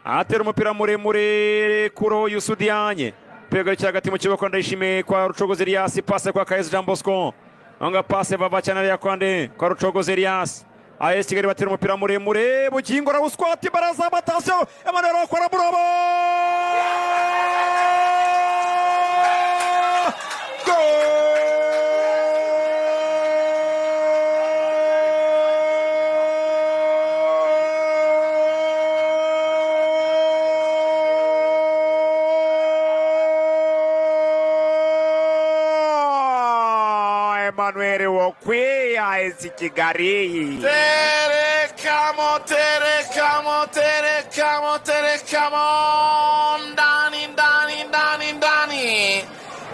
Atera umupira muremure kuro Youssou Diagne. Pega hagati mu kibuga kwa Ndayishimiye kwa Rucogoza Elias, passe kwa Kayezu Jean Bosco. Anga passe vava cyane ya kwande kwa Rucogoza Elias. AS Kigali batera umupira muremure, Bugingo arawuswata, baraza attention, Emmanuel akora burobo. Emmanuel Okwi, AS Kigali. Terekamo, terekamo, terekamo, terekamo. Ndani, ndani, ndani, ndani.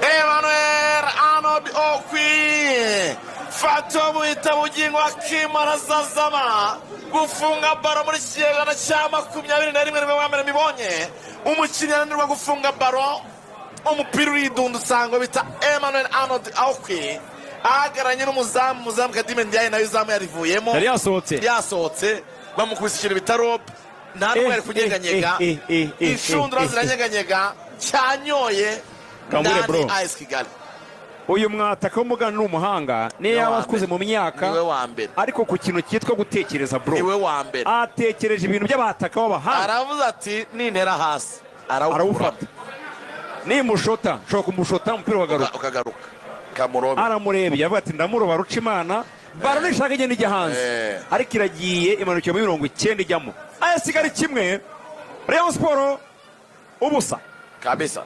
Emmanuel Arnold Okwi. Fato buhita Bugingo akimara zazama. Gufunga baro muri kinyejana cya 21 nibwo bwa mbere mbibonye. Umukinnyi ananirwa gufunga baro. Umupira uridunda usanga bita Emmanuel Arnold Okwi. Ahagararanye n'umuzamu, umuzamu Kadime Ndiaye nawe izamu yarivuyemo. Yari yasohotse. Yasohotse, bamukubise ikintu bita rope. Nta n'umwe yari kunyeganyega. Inshundura ziranyeganyega, cyanyoye. Kambure bro. AS Kigali. Uyu mwataka w'umugana ni umuhanga, niyo yaba akuze mu myaka. Niwe wa mbere. Ariko ku kintu cyitwa gutekereza bro. Niwe wa mbere. Atekereje ibintu by'abataka b'abahanga. Aravuze ati nintera hasi, arawufata. Nimushota, nshobora kumushota umupira ukagaruka. Ukagaruka. Kamurobe. Aramurebye avuga ati ndamuroba ruca Imana, baro nishaka igenda ijya hanze. Ariko iragiye imanukira muri 90 ijyamo. AS Kigali kimwe, Rayon Sport ubusa. Kabisa.